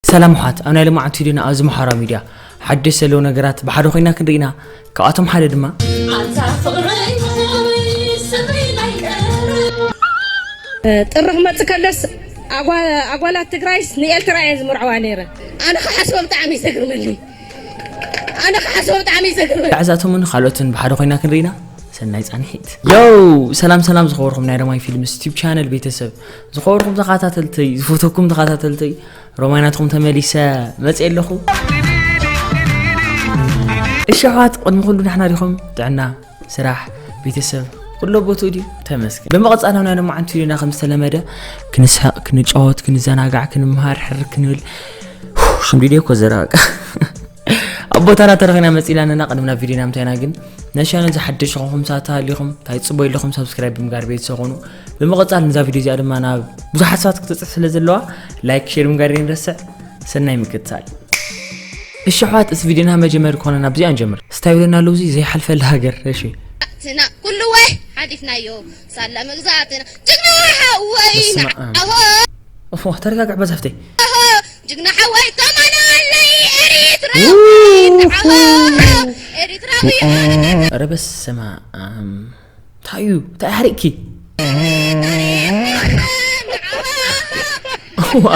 ሰላም ኣሕዋት፣ ኣብ ናይ ሎማዓንቲ ቪድዮና ኣብዚ ማሕበራዊ ሚድያ ሓደሽ ዘለዉ ነገራት ብሓደ ኮይና ክንርኢ ኢና። ካብኣቶም ሓደ ድማ ኣንታ ፍቕረይ ጥሪ ክመጽእ ከለስ ኣጓ- ኣጓላት ትግራይስ ንኤርትራ እየን ዝምርዐዋ ነይረን። ኣነ ክሓስቦ ብጣዕሚ እዩ ዘግርመኒ። ኣነ ክሓስቦ ብጣዕሚ እዩ ዘግርመኒ። ዛዕዛቶምን ካልኦትን ብሓደ ኮይና ክንርኢ ኢና። ሰናይ ፃንሒት። ዮው! ሰላም ሰላም ዝኸበርኩም ናይ ረማይ ፊልምስ ዩቲዩብ ቻነል ቤተሰብ፣ ዝኸበርኩም ተኸታተልተይ፣ ዝፈተኩም ተኸታተልተይ፣ ሮማይ ናትኩም ተመሊሰ መፅእ ኣለኹ። እሺ ኣሕዋት፣ ቅድሚ ኩሉ ናሕና ዲኹም? ጥዕና፣ ስራሕ፣ ቤተሰብ ኩሎ ቦትኡ ድዩ? ተመስገን። ብምቕፃል ኣብ ናይ ሎማዓንቲ ቪድዮና ከም ዝተለመደ ክንስሕቕ፣ ክንጫወት፣ ክንዘናጋዕ፣ ክንምሃር፣ ሕር ክንብል። ሽምዲድ እኮ ዘረባቃ ኣብ ቦታና ተረኺና መፂላንና። ቅድሚ ናብ ቪድዮና ምታይና ግን ነሻነ ዝሓደሽ ኾኹም ሳታ ሃሊኹም እንታይ ትፅበዩ ኣለኹም? ሳብስክራይብ ብምጋር ቤተሰብ ኾኑ። ብምቕፃል ንዛ ቪድዮ እዚኣ ድማ ናብ ብዙሓት ሰባት ክትበፅሕ ስለ ዘለዋ ላይክ፣ ሼር ብምጋር ይንረስዕ። ሰናይ ምክትታል። እሺ ኣሕዋት፣ እቲ ቪድዮና መጀመሪ ኮነ ናብዚኣ ንጀምር። ስታይ ብለና ኣለዉ፣ እዚ ዘይሓልፈላ ሃገር። እሺ። ትና ኩሉ ወይ ሓሊፍናዮ ሳላ መግዛእትና ጅግና ሓወይ በስመ ኣብ። ንዓሆ ኦፎ፣ ተረጋግዕ በዛፍተይ። ጅግና ሓወይ ተማና ኣለይ ኤሪትራ ው! ንዓሆ ኤሪትራዊ ኧረ በስመ ኣብ። እንታይ እዩ? እንታይ ሓሪቕኪ? ዋ።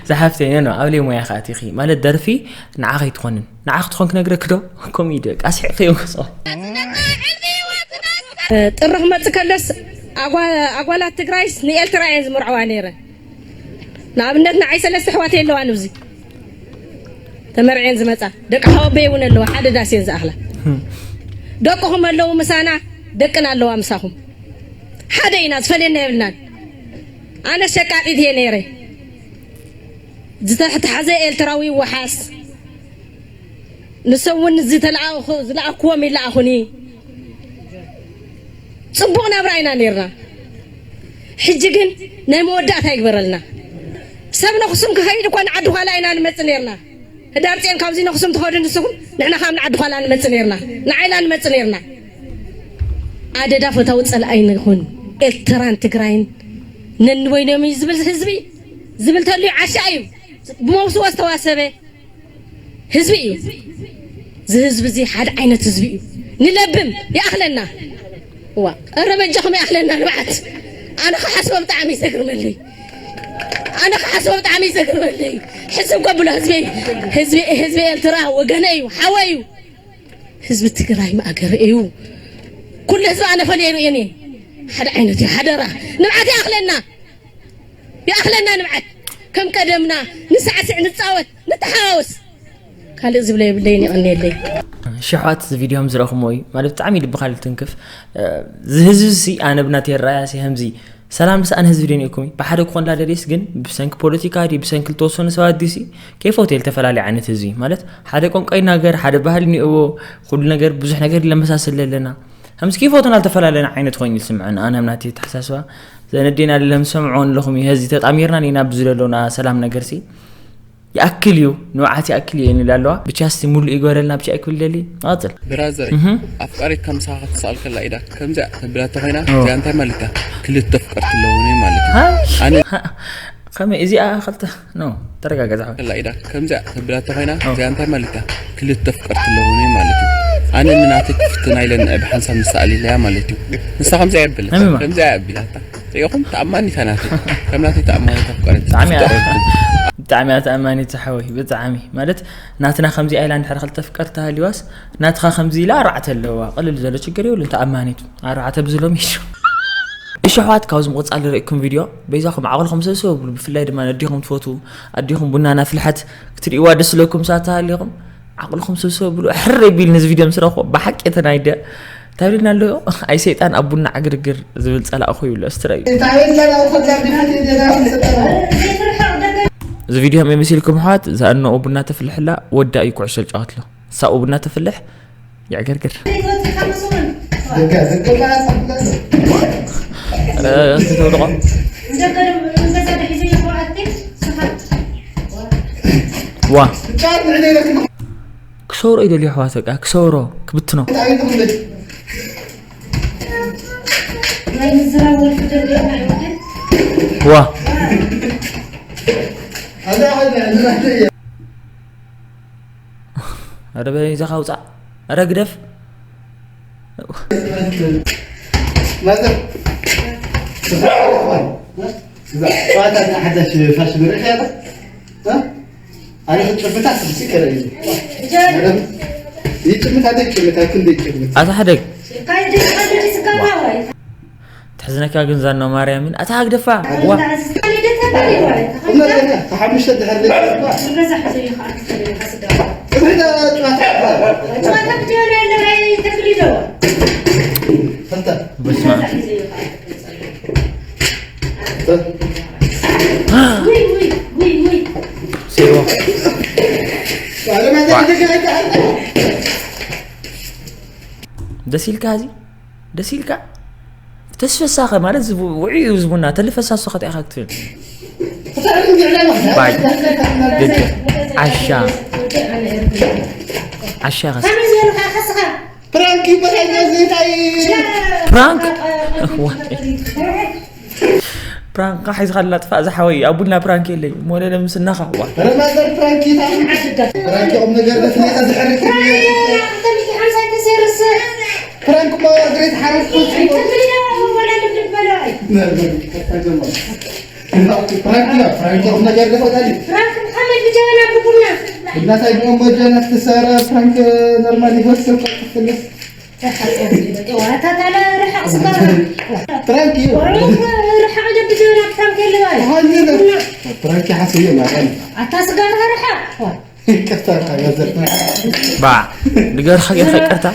ዝሓፍተይ፣ ኖ፣ ኖ፣ ኣብ ለይ ሞያ ከኣቲኺ። ማለት ደርፊ ንዓ ከይትኾንን። ንዓ ክትኾን ክነግረኪ ዶ? ኮሚዲ፣ ቃስሒ ከይወስኦ። ጥሪ ክመጽእ ከለስ ኣጓ- ኣጓላት ትግራይስ ንኤርትራ እየን ዝምርዐዋ ነይረን። ንኣብነት ንዓይ ሰለስተ ኣሕዋት የለዋን ኣብዚ ተመርዕየን ዝመጻ። ደቂ ሓወቦይ እውን ኣለዋ፣ ሓደ ዳስ እየን ዝኣኽላ። ደቅኹም ኣለዉ ምሳና፣ ደቅና ኣለዋ ምሳኹም። ሓደ ኢና፣ ዝፈልየና የብልናን። ኣነ ሸቃጢት እየ ነይረ። ዝተተሓዘ ኤርትራዊ ይወሓስ። ንሶም እውን ዝተለኣኹ- ዝለኣክዎም ይለኣኹኒ። ጽቡቕ ናብራ ኢና ነይርና። ሕጂ ግን ናይ መወዳእታ ይግበረልና። ሰብ ነኽሱም ክኸይድ እኳ ንዓዲ ዃላ ኢና ንመጽእ ነይርና። ህዳር ጽዮን ካብዚ ነኽሱም ትኸዱ ንስኹም፣ ንሕና ካብ ንዓዲ ዃላ ንመጽእ ነይርና። ንዓይላ ንመጽእ ነይርና። ኣደዳ ፈታዊ ጸላኢ ንኹን። ኤርትራን ትግራይን ነንበይኖም እዩ ዝብል ህዝቢ ዝብል ተልዩ ዓሻ እዩ። ብመውስቦ ዝተዋሰበ ህዝቢ እዩ። እዚ ህዝቢ እዚ ሓደ ዓይነት ህዝቢ እዩ። ንለብም ይኣኽለና። ዋ፣ ኧረ በጃኹም ይኣኽለና ንብዓት። ኣነ ክሓስቦ ብጣዕሚ እዩ ዘግርመለይ። ኣነ ክሓስቦ ብጣዕሚ እዩ ዘግርመለይ። ሕስብ ከብሎ ህዝቢ ህዝቢ ህዝቢ ኤርትራ ወገነ እዩ፣ ሓወ እዩ። ህዝቢ ትግራይ ማእገረ እዩ። ኩሉ ህዝቢ ኣነ ፈለየ ርእየን እየ። ሓደ ዓይነት እዩ። ሓደራ ንብዓት ይኣኽለና። ይኣኽለና ንብዓት። ከም ቀደምና ንሳዕስዕ፣ ንጻወት፣ ንተሓዋወስ። ካልእ ዝብለ የብለይን፣ የቐንየለይ። ሽሕዋት እዚ ቪድዮ ከም ዝረእኹሞ እዩ። ማለት ብጣዕሚ ልብኻ ልትንክፍ። እዚ ህዝቢ ሲ ኣነ ብናተይ ኣረኣእያ ሲ ከምዚ ሰላም ዝሰኣነ ህዝቢ ዶ ኒእኩም እዩ? ብሓደ ክኾን ላደልየስ ግን ብሰንኪ ፖለቲካ ድዩ ብሰንኪ ልተወሰኑ ሰባት ድዩ ሲ ከይፈትየ ልተፈላለየ ዓይነት ህዝቢ። ማለት ሓደ ቋንቋ ይናገር፣ ሓደ ባህሊ ኒእዎ፣ ኩሉ ነገር ብዙሕ ነገር ይለመሳስል ኣለና። ከምዚ ከይፈተና ልተፈላለና ዓይነት ኮይኑ ይስምዐኒ። ኣነ ናተይ ኣተሓሳስባ ዘነዴና ለምሰምዖ ኣለኹም እዩ። ህዚ ተጣሚርና ኒና ብዝለሎና ሰላም ነገር ሲ ይኣክል እዩ፣ ንብዓት ይኣክል እዩ ኢላ ኣለዋ። ብቻ እስቲ ሙሉእ ይግበረልና ብቻ ኣይክብል ደሊ። ንቐጽል። ብራዘር እህ። ኣፍቃሪት ከምሳኻ ክትሰኣል ከላ ኢዳ ከምዚኣ ተብላ ተኾይና እዚኣ እንታይ ማለት እያ? ክልተ ኣፍቀርቲ ኣለውኒ ማለት እዩ። ኣነ ከመይ እዚኣ ክልተ ኖ ተረጋገጽ ሓወይ። ከላ ኢዳ ከምዚኣ ተብላ ተኾይና እዚኣ እንታይ ማለት እያ? ክልተ ኣፍቀርቲ ኣለውኒ ማለት እዩ። ኣነ ንናተይ ክፍትና ኢለ ንዕብ ሓንሳብ ንሰኣል ኢለያ ማለት እዩ። ንሳ ከምዚኣ የብለታ እምማ። ከምዚኣ የብላታ። ሪኢኹም ተኣማኒታ ናተይ ከም ናተይ ተኣማኒታ ፍቀረት ብጣዕሚ እያ ብጣዕሚ እያ ተኣማኒት ሓወይ ብጣዕሚ ማለት ናትና ከምዚ ኣይላ እንድሕር ክልተ ፍቀር ተሃልዋስ ናትኻ ከምዚ ኢላ ኣርባዕተ ኣለዋ ቅልል ዘሎ ችግር የብሉን ተኣማኒቱ ኣርባዕተ ብዝሎም ይሹ እሺ ኣሕዋት ካብዚ ምቕፃል ዝረእኩም ቪድዮ በይዛኹም ዓቕልኹም ሰብሰብ ብሉ ብፍላይ ድማ ነዲኹም ትፈትዉ ኣዲኹም ቡና ናፍልሐት ክትርእይዋ ደስ ዝለኩም ሰዓት ተሃሊኹም ዓቕልኹም ሰብሰብ ብሉ ሕር ቢል ነዚ ቪድዮ ምስ ረኽቦ ብሓቂ ተናይደ እንታይ ብልና ኣሎ ኣይ ሰይጣን ኣብ ቡና ዕግርግር ዝብል ጸላእኹ ይብሎ እስቲ ረኣዩ። እዚ ቪድዮ ከመይ መሲልኩም ኣሕዋት? እዛ እኖ ቡና ተፍልሕላ ወዳ እዩ ኩዕሾ ዝጫወት ኣሎ። ሳኡ ቡና ተፍልሕ ይዕግርግር። ኧረ እስቲ ተውልቖ። ዋ ክሰብሮ እዩ ደልዩ ኣሕዋት በቃ ክሰብሮ ክብትኖ። ናይ ምዝራብ ወርቂ ደርዲርና ይወደድ። ዋ هذا هذا هذا ኧረ በይዛኻ ውፃእ ኧረ ግደፍ ماذا؟ ጨዋታ ናይ ሓዳሽ ፋሽን ርኢኻ ዶ? ኣነ ክጭምታ ስልሲ ከረዩ ይጭምታ ደጭምታ ክንደ ይጭምታ ኣታ ሓደግ ትሕዝነካ ግን ዛኖ ማርያምን ኣታ ግደፋ ዋ እምነት እምነት ሓሙሽተ ድሕር ዘይባ እምነት ጨዋታ ጨዋታ ክትበሉ ያለው ናይ ተክሊዶ ፈታ በስመ ኣብ ሴሮ ደስ ኢልካ እዚ ደስ ኢልካ ተስፈሳኸ ማለት ውዕዩ ዝቡና ተልፈሳሱ ከትኢኻ ክትብል ባይ ግድ ዓሻ ዓሻ ኸስ ከመይ ዝበልካ ከስኻ ፕራንክ ይበላኛ ዘይታይ ፕራንክ ፕራንክ ሒዝካ ላጥፋእ ዝሓወይ ኣብ ቡና ፕራንክ የለይ ሞለለ ምስናኻ ዋ ረማዘር ፕራንክ ይታ ፕራንክ ቁም ነገር ደፍኔታ ዝሕርክ ፕራንክ ማ ግሬት ሓረፍ ፕራንክ ፕራንክ ቁም ነገር ደፈታሊ እናታይ ቢኦም መጀና ትሰራ ፕራንክ ኖርማል ይወስድ ትፈልስ ፕራንክ እዩ ርሓቕ ደብጀና ፕራንክ የለባል ፕራንክ ሓስዮ ማለት ኣታ ስጋርካ ርሓቕ ይቅርታ ያዘርታ ባ ንገርካ ጌርካ ይቅርታ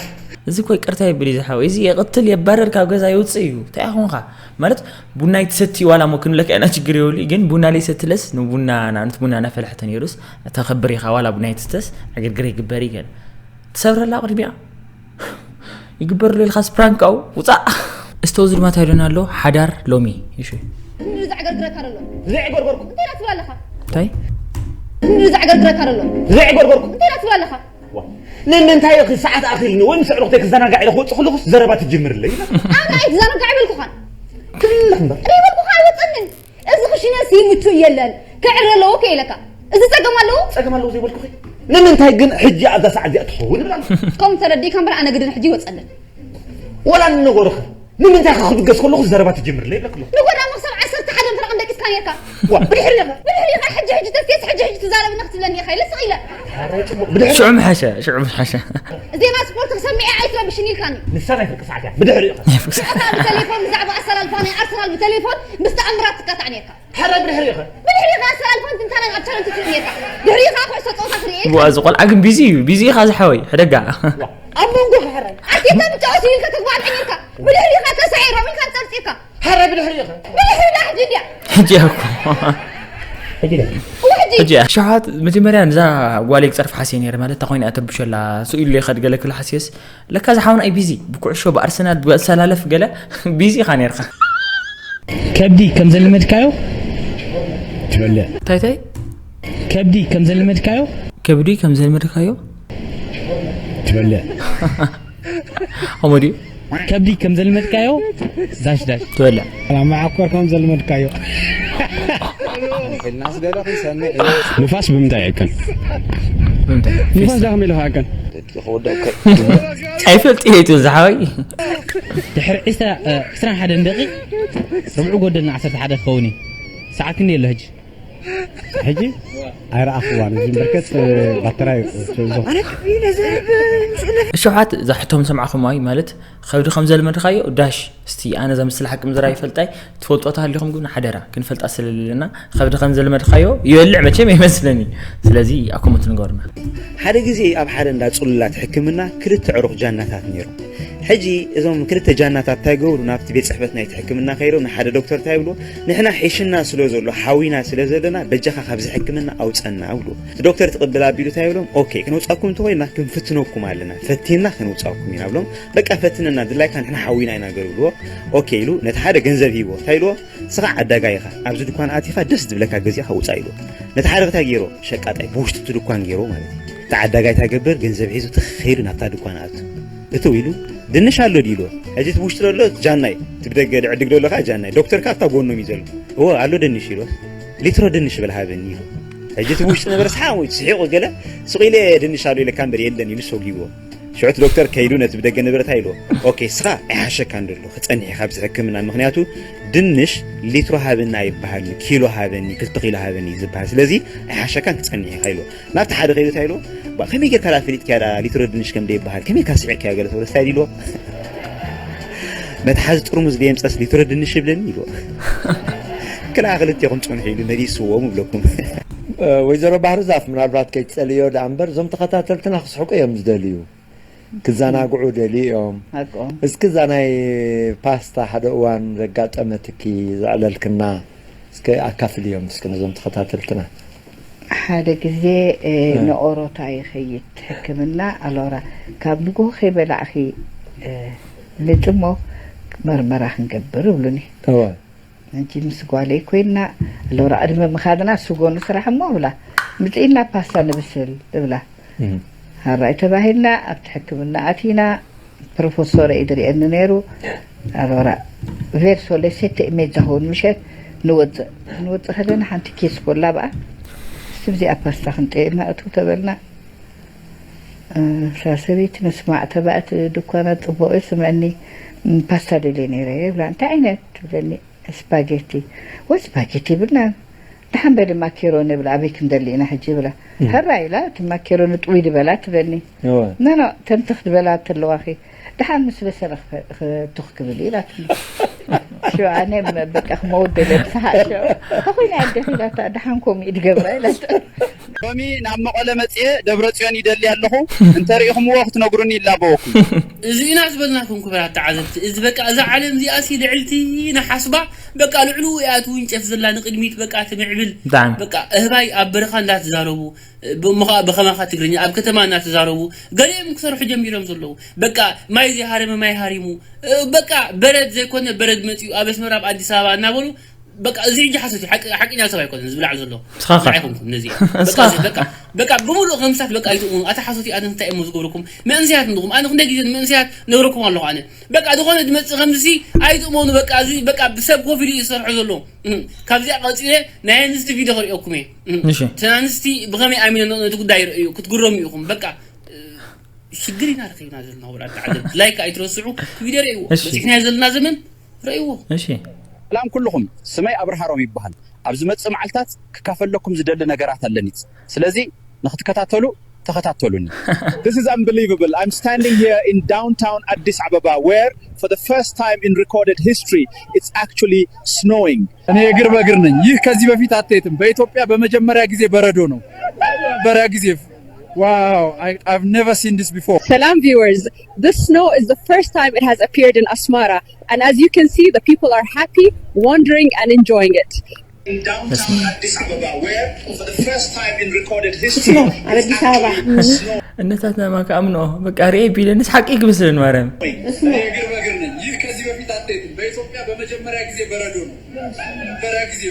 እዚ እኮ ይቅርታ ይብል እዩ ዝሓወይ እዚ የቅትል የባረር ካብ ገዛ ይውፅእ እዩ እንታይ ኣኹንካ ማለት ቡና ይትሰቲ ዋላ ሞ ክንብለካ ኢና ችግር የብሉ ግን ቡና ለይሰትለስ ንቡና ንኣብነት ቡና እናፈለሐተ ነይሩስ ተኸብር ኢኻ ዋላ ቡና ይትስተስ ዕግርግር ይግበር ይገል ትሰብረላ ቅድሚያ ይግበርሉ ኢልካ ስፕራንክ ኣው ውፃእ እስተ እዚ ድማ እንታይ ደና ኣሎ ሓዳር ሎሚ እሺ ክንዲ ዘዕገርግረካ ዘሎ ዘዕገርገርኩ እንታይ ትብል ኣለኻ እንታይ ክንዲ ዘዕገርግረካ ዘሎ ዘዕገርገርኩ እንታይ ትብል ኣለኻ ንምንታይ ኢኺ ሰዓት ኣኺልኒ ወይ ምስ ኣዕሩኽተይ ክዘናጋዕ ኢለ ክወፅእ ከለኹስ ዘረባ ትጅምርለይ ኣነ ኣይትዘናጋዕ ይበልኩኻን ክልኽ እምበር ይበልኩኻ ኣይወፀንን እዚ ክሽነስ ይምቹ የለን ክዕር ኣለዎ ከ ኢለካ እዚ ፀገም ኣለዎ ፀገም ኣለዎ ዘይበልኩኺ ንምንታይ ግን ሕጂ ኣብዛ ሰዓት እዚኣ ትኸውን ይብል ኣሎ ከምኡ ተረዲእካ እምበር ኣነ ግድን ሕጂ ይወፀለን ወላ ንነገሩኸ ንምንታይ ከ ክብገስ ከለኹ ዘረባ ትጅምርለይ ይብለክ ኣለኹ ንጎዳሞ ክሳብ ዓሰርተ ሓደ እንተ ደቂስካ ነርካ ዋ ብድሕሪ ኢኻ ብድሕሪ ኢኻ ሕጂ ሕጂ ተስቴስ ሕጂ ሕጂ ትዛረብና ክትብለኒ ኢኻ ኢለ ስቕ ኢለ ሽዑ ምሓሸ ሽዑ ምሓሸ ዜና ስፖርት ክሰምዐ ኣይትረብሽኒ ኢልካኒ ንሳ ናይ ፍርቂ ሰዓት እያ ብድሕሪ ኢኻ ብቴሌፎን ብዛዕባ ኣሰላልፋ ናይ ኣርሰናል ብቴሌፎን ምስ ተኣምራት ትካታዕ ነርካ ሕረ ብድሕሪኻ ብድሕሪኻ ኣሰላልፋ እንትንታ ናይ ኣርሰናል ትርኢ ነርካ ድሕሪኻ ኩዕሶ ፀወታ ትርኢ ዋ እዚ ቆልዓ ግን ቢዚ እዩ ቢዚ ኢኻ ዝሓወይ ሕደጋ ኣብ መንጎ ክሕረ ኣርቴታ ብጫወት ኢልካ ተግባር ነርካ ብድሕሪኻ ተሳዒሮም ኢልካ ፀርፂካ ሕረ ብድሕሪኻ ብድሕሪኻ ሕጂ እንድያ ሕጂ እኮ ሕጂ ሕጂ ሸሓት መጀመርያ ንዛ ጓለይ ክፀርፍ ሓስየ ነይረ ማለት እታ ኮይና ተብሸላ ስኡ ኢሉ ይኸድ ገለ ክሉ ሓስየስ ለካ ዝሓውና እዩ ቢዚ ብኩዕሾ ብኣርሰናል ብኣሰላለፍ ገለ ቢዚ ኢኻ ነርካ ከብዲ ከም ዘለመድካዮ ትበልዕ እንታይ እንታይ ከብዲ ከም ዘለመድካዮ ከብዲ ከም ዘለመድካዮ ትበልዕ ከምኡ ድዩ ከብዲ ከም ዘለመድካዮ ዳሽ ዳሽ ትበልዕ መዓኮር ከም ዘለመድካዮ ንፋስ ብምንታይ ይዕቀን ንፋስ ዳኸም ኢልካ ዕቀን ኣይፈልጥ እየ እቲ ዝሓወይ ድሕሪ ዕስራ- እ፣ ዕስራን ሓደን ደቂቕ ርብዑ ጎደልና ዓሰርተ ሓደ ክኸውን እዩ ሰዓት ክንደይ ኣሎ ሕጂ ሕጂ ኣይረኣኽዋን እዚ በርከት ባተራይ እሸውሓት እዛ ሕቶም ሰምዓኹም ኣይ ማለት ከብዲ ከም ዘልመድኻዮ ዳሽ እስቲ ኣነ እዛ ምስል ሓቂ ምዝራ ይፈልጣይ ትፈልጦ ተሃሊኹም ግን ሓደራ ክንፈልጣ ስለለና ከብዲ ከም ዘልመድኻዮ ይበልዕ መቸም ይመስለኒ ስለዚ ኣኩምት ንገሩና ሓደ ግዜ ኣብ ሓደ እንዳ ጽሉላት ሕክምና ክልተ ዕሩኽ ጃናታት ነይሮም። ሕጂ እዞም ክልተ ጃናታት እንታይ ገብሩ ናብቲ ቤት ጽሕፈት ናይቲ ሕክምና ከይዶም ንሓደ ዶክተር እንታይ ይብልዎ ንሕና ሒሽና ስለ ዘሎ ሓዊና ስለ ዘለና በጃኻ ካብዚ ሕክምና ኣውጸና ይብልዎ። እቲ ዶክተር ትቕብል ኣቢሉ እንታይ ይብሎም ኦኬ ክነውጻኩም እንተኾይንና ክንፍትነኩም ኣለና ፈቲንና ከነውጻኩም ኢና ብሎም በቃ ፈትነና ድላይካ ንሕና ሓዊና ኢና ገር ይብልዎ። ኦኬ ኢሉ ነቲ ሓደ ገንዘብ ሂብዎ እንታይ ኢልዎ ንስኻ ዓዳጋይ ኢኻ ኣብዚ ድኳን ኣቲኻ ደስ ዝብለካ ገዚእኻ ውጻእ ኢልዎ። ነቲ ሓደ እንታይ ገይርዎ ሸቃጣይ ብውሽጢ እቲ ድኳን ገይርዎ ማለት እዩ። እቲ ዓዳጋይ እንታይ ገብር ገንዘብ ሒዙ ትኽ ኢሉ ናብታ ድኳን ኣቱ። እትው ኢሉ ድንሽ ኣሎ ድዩ ኢልዎ። ሕጂ እቲ ብውሽጢ ዘሎ ጃናይ፣ እቲ ብደገ ድዕድግ ዘሎ ከዓ ጃናይ። ዶክተር ከዓ ኣብታ ጎኖም እዩ ዘሎ። እወ ኣሎ ድንሽ ኢልዎ። ሊትሮ ድንሽ በል ሃበኒ ኢሉ። ሕጂ እቲ ብውሽጢ ነበረ ሰሓቕ ወይ ስሒቑ ገለ፣ ስቕ ኢለ ድንሽ ኣሎ ኢለካ እምበር የለን ኢሉ ሰጒግዎ። ሽዑ እቲ ዶክተር ከይዱ ነቲ ብደገ ነበረ እንታይ ኢልዎ? ኦኬ፣ እስኻ ኣይሓሸካን ዘሎ ክጸንሕ ኢኻ ኣብዚ ሕክምና፣ ምኽንያቱ ድንሽ ሊትሮ ሃበኒ ኣይበሃልን፣ ኪሎ ሃበኒ፣ ክልተ ኪሎ ሃበኒ እዩ ዝበሃል። ስለዚ ኣይሓሸካን ክጸንሕ ኢኻ ኢልዎ። ናብቲ ሓደ ከይዱ እንታይ ኢልዎ? ባ፣ ከመይ ጌርካ ደኣ ፈሊጥካያ ደኣ ሊትሮ ድንሽ ከም ደይበሃል? ከመይ ጌርካ ስዒርካዮ ገለ ተብሎ እንታይ ኢልዎ? መትሓዚ ጥርሙዝ ደየምጸስ ሊትሮ ድንሽ ይብለኒ ኢልዎ። ክልኣ ክልቴኹም ጽንሑ ኢሉ መሊስዎም እብለኩም። እ፣ ወይዘሮ ባህርዛፍ ምናልባት ከይትጸልዮ ደኣ እምበር እዞም ተኸታተልትና ክስሕቁ እዮም ዝደልዩ። ክዘናግዑ ደልዩ እዮም። ሓቆም። እስኪ እዛ ናይ ፓስታ ሓደ እዋን ዘጋጠመትኪ ዘዕለልክና እስኪ ኣካፍልዮም እስኪ ነዞም ተኸታተልትና። ሓደ ግዜ እ፣ እ። ንኦሮታ ይኸይድ ሕክምና ኣሎራ ካብ ንግሆ ከይበላዕኺ እ፣ ልጥሞ መርመራ ክንገብር እብሉኒ። እወ። ሕጂ ምስ ጓለይ ኮይና ኣሎራ ቅድሚ ምኻድና ስጎ ንስራሕ እሞ እብላ ምፅኢና ፓስታ ንብስል እብላ። እም። ሃራይ ተባሂልና ኣብቲ ሕክምና ኣቲና ፕሮፈሶረ እዩ ዝርእየኒ ነይሩ። ኣሎራ ቬርሶ ለሴተ ኢሜዛ ሆን ምሸት ንወፅእ ንወፅእ ከለና ሓንቲ ኬስ ኮላ ብኣ እስቲ ብዚኣ ፓስታ ክንጠየና እቱ ተበልና። እዛ ሰበይቲ መስማዕ ተባእት ድኳና ፅቡቅ እዩ ስምዕኒ ፓስታ ደልየ ነይረ ይብላ እንታይ ዓይነት ትብለኒ ስፓጌቲ ወይ ስፓጌቲ ይብልና ደሓን በሊ ማኬሮኒ ይብላ ኣበይ ክንደሊ ኢና ሕጂ ይብላ ሕራ ኢላ እቲ ማኬሮኒ ጥውይ ድበላ ትብለኒ እወ። ኖ ኖ ተምትኽ ድበላ ተለዋኺ ደሓን ምስ በሰለ ክፈ- ክቱኽ ክብል ኢላትኒ ሽዑ ኣነ በቃ ክመውት ደለ ብስሓቅ ሽዑ ተኾይና ኣደኺ ኢላታ ደሓን ከምኡ እዩ ድገብራ ኢላታ ሎሚ ናብ መቐለ መፅየ ደብረ ፅዮን ይደሊ ኣለኹ እንተሪኢኹምዎ ክትነግሩኒ ይላበወኩም። እዚ ኢና ዝበልናኩም ክቡራት ተዓዘብቲ፣ እዚ በቃ እዛ ዓለም እዚኣ ሲ ልዕልቲ ንሓስባ በቃ ልዕሉ እያ ትውንጨፍ ዘላ ንቅድሚት በቃ ትምዕብል። ብጣዕሚ። በቃ እህባይ ኣብ በረኻ እንዳተዛረቡ ብኸማኻ ትግርኛ ኣብ ከተማ እናተዛረቡ ገሊኦም ክሰርሑ ጀሚሮም ዘለዉ በቃ ማይ ዘይሃረመ ማይ ሃሪሙ በቃ በረድ ዘይኮነ በረድ መፅኡ ኣብ ኣስመራ ኣብ ኣዲስ ኣበባ እናበሉ በቃ እዚ ሕጂ ሓሶት እዩ ሓቂ ሓቂኛ ሰብ ኣይኮነን ዝብላዕ ዘሎ ንስኻ ኸ? ንዓይ ኮንኩም ነዚ ንስኻ በቃ ኸ? በቃ በቃ ብምሉእ ከምሳት በቃ ኣይትእምኑ ኣታ ሓሶት እዩ ኣነ እንታይ እሞ ዝገብረኩም መንእሰያት እንድኹም ኣነ ክንደይ ግዜ መንእሰያት ነግረኩም ኣለኹ ኣነ በቃ ዝኾነ ዝመጽእ ከምዚ ኣይትእመኑ በቃ እዚ በቃ ብሰብ ኮፍ ኢሉ እዩ ዝሰርሖ ዘሎ እህ፣ ካብዚኣ ቀጺለ ናይ ኣንስቲ ቪድዮ ክርእየኩም እየ እህ፣ እሺ። እተን ኣንስቲ ብኸመይ ኣሚነን ነቲ ጉዳይ ይርእዩ ክትግረሙ ኢኹም በቃ ሽግር ኢና ረኺብና ዘለና ወላ ተዓዘብ ላይክ ኣይትረስዑ ቪድዮ ርእይዎ እሺ። በፂሕና ዘለና ዘመን ርእይዎ እሺ። ሰላም ኩልኹም፣ ስመይ ኣብርሃሮም ይበሃል። ኣብ ዝመጽእ መዓልታት ክካፈለኩም ዝደሊ ነገራት ኣለኒ። ስለዚ ንኽትከታተሉ ተኸታተሉኒ። This is unbelievable. I'm standing here in downtown Addis Ababa where for the first time in recorded history it's actually snowing. እኔ እግር በእግር ነኝ። ይህ ከዚህ በፊት አትሄድም። በኢትዮጵያ በመጀመሪያ ጊዜ በረዶ ነው። በመጀመሪያ ጊዜ Wow, I, I've never seen this before. Salam viewers, this snow is the first time it has appeared in Asmara, and as you can see, the people are happy, wandering, and enjoying it. In downtown Addis Ababa, where for the first time in recorded history, it's actually snowing. እነታትና ማካ ኣምኖ በቃ ርኤ ቢለንስ ሓቂ ክምስልን ማርያም እግር በእግር ነኝ። ይህ ከዚህ በፊት አትሄድም። በኢትዮጵያ በመጀመሪያ ጊዜ በረዶ ነው። በመጀመሪያ ጊዜ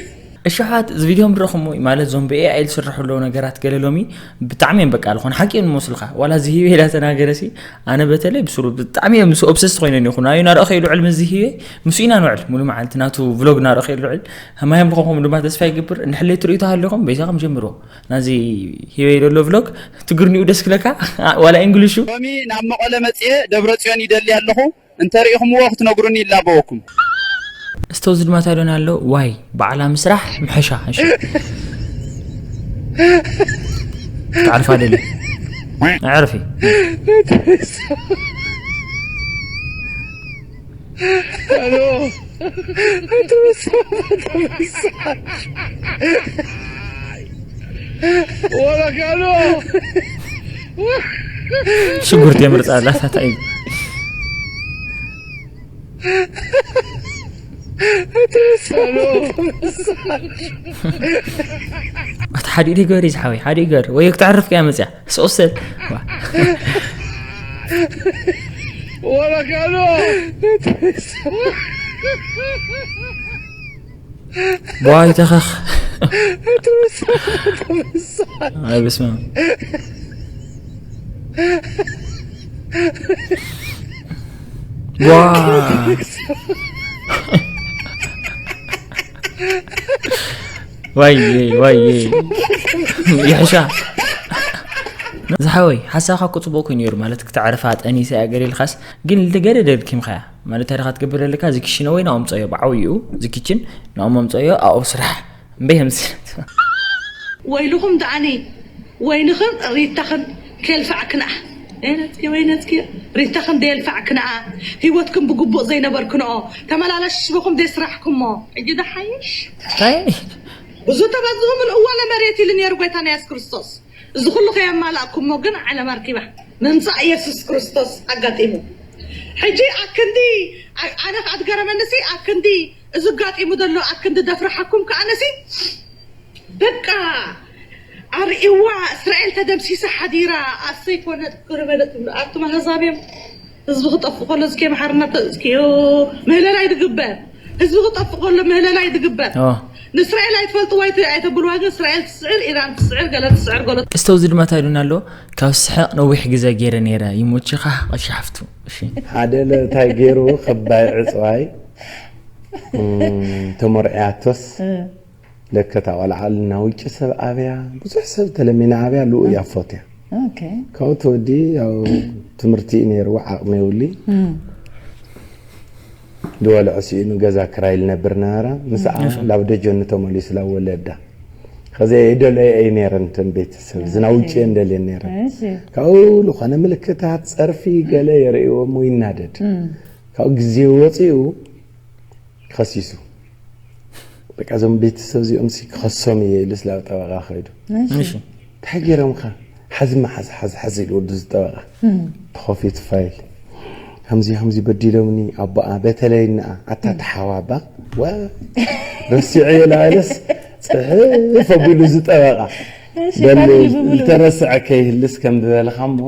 እሽሓት እዚ ቪድዮ ምድረኹም ወይ ማለት ዞም ብኤኣይ ዝስርሑ ኣለዉ ነገራት ገለ ሎሚ ብጣዕሚ እዮም በቃ ዝኾነ ሓቂ እዮም ዝመስሉካ ዋላ እዚ ህይወ ኢላ ተናገረ ሲ ኣነ በተለይ ብስሩ ብጣዕሚ እዮም ምስ ኦብሰስ ኮይነ እኒኹ ናዩ ናርኦ ከይልውዕል ምስ ህይወ ምስ ኢና ንውዕል ሙሉ መዓልቲ ናቱ ቭሎግ ናርኦ ከይልውዕል ማይ ኣምልኾም ድማ ተስፋ ይገብር እንድሕለይ ትርእዩ ተሃሊኹም በይሳኹም ጀምርዎ ናዚ ህይወ ዘሎ ቭሎግ ትግርኒኡ ደስ ክለካ ዋላ እንግሊሹ ሎሚ ናብ መቐለ መፅየ ደብረ ፅዮን ይደሊ ኣለኹ እንተሪኢኹምዎ ክትነግሩኒ ይላበወኩም። እስቶዚ ድማ ታይሎን ኣሎ ዋይ ባዕላ ምስራሕ ምሐሻ እሺ تعرف هذا اللي اعرفي ሽጉርቲ የምርፃ ኣላ ሳታይ ኣታ ሓዲኡ ደይ ገበሪ ዝሓወይ ሓዲኡ ገበር ወይ ክትዕርፍ ከያ መፅያ ስኦሰል ዋይ ተኸኽ ኣይ በስመ ኣብ ዋ ዋይ ዋይ ይሕሻ ዝሓወይ ሓሳኻ እኮ ጽቡቅ ኮይኑ ነይሩ ማለት ክተዕርፋ ጠኒሳ እያ ገለ ኢልካስ ግን ልገደ ደልኪምካያ ማለት ታሪኻ ትገብር ዘለካ እዚ ክሽነ ወይ ናኦም ጸዮ ብዓውዩ እዚ ክችን ናኦም ኣምጸዮ ኣኦ ስራሕ እምበይ ከምዚ ወይልኹም ደኣኒ ወይንኽን ሪታኽን ከየልፋዕክንኣ ነጽኪ ወይ ነጽኪ ሪታኽን ደየልፋዕክንኣ ህይወትክን ብግቡእ ዘይነበርክንኦ ተመላለሽ ሽበኹም ደየስራሕኩሞ ሕጂ ደሓይሽ እንታይ ብዙ ተበዝሁ ምልእዎ ለመሬት ኢሉ ነይሩ ጎይታና የሱስ ክርስቶስ እዚ ኩሉ ከየማላእኩሞ ግን ዓለም ኣርኪባ ምምፃእ የሱስ ክርስቶስ ኣጋጢሙ ሕጂ ኣክንዲ ኣነ ከዓ ትገረመንሲ ኣክንዲ እዚ ኣጋጢሙ ዘሎ ኣክንዲ ደፍርሓኩም ከዓነሲ በቃ ኣርእዋ እስራኤል ተደምሲሳ ሓዲራ ኣሰይ ኮነት ክርበለት ትብሉ ኣቱም ኣህዛብ እዮም ህዝቢ ክጠፍእ ከሎ እዚ ከይምሓርና ተእዝክዮ ምህለላ ይድግበር ህዝቢ ክጠፍእ ከሎ ምህለላ ይድግበር ንእስራኤል ኣይትፈልጥዋ ኣይተ- ኣይተብልዋ ግን እስራኤል ትስዕር ኢራን ትስዕር ገለ ትስዕር ገሎ እስተ እዚ ድማ እንታይ ኢሉና ኣሎ ካብ ስሕቕ ነዊሕ ግዜ ገይረ ነይረ ይሞችኻ ቀሺ ሓፍቱ እሺ ሓደ ለታይ ገይሩ ክባይ ዕፅዋይ ተመርዕያቶስ ለከታ ቆልዓ ኣልና ውጭ ሰብ ኣብያ ብዙሕ ሰብ ተለሚና ኣብያ ልኡ እያ ፎትያ ኦኬ ካብኡ ተወዲ ያው ትምህርቲ እዩ ነይርዎ ዓቕሚ የብሊ ዝበልዖ ስኢኑ ገዛ ክራይ ልነብር ነበረ ምስኣ ላብ ደጀኑ ተመሊሱ ላብ ወለዳ ከዚ የደለየ እየ ነይረን እተን ቤተሰብ ዝና ውጭ እንደልየን ነይረን እሺ ካብኡ ዝኾነ ምልክታት ፀርፊ ገለ የርእዎም ይናደድ ካብኡ ግዜ ወፂኡ ከሲሱ በቃ እዞም ቤተሰብ እዚኦም ሲ ክኸሶም እየ ኢሉስ ላብ ጠበቃ ከይዱ እሺ እሺ እንታይ ገይሮምካ ሓዚ መሓዝ ሓዝ ሓዝ ኢሉ ወዱ ዝጠበቃ ተኸፊቱ ፋይል ከምዚ ከምዚ በዲሎምኒ ኣቦኣ በተለይ ንኣ ኣታ ተሓዋባ ወ ረሲዐ የላበለስ ፅሕፍ ኣቢሉ ዝጠበቃ በል ዝተረስዐ ከይህልስ ከም ዝበልካ እሞ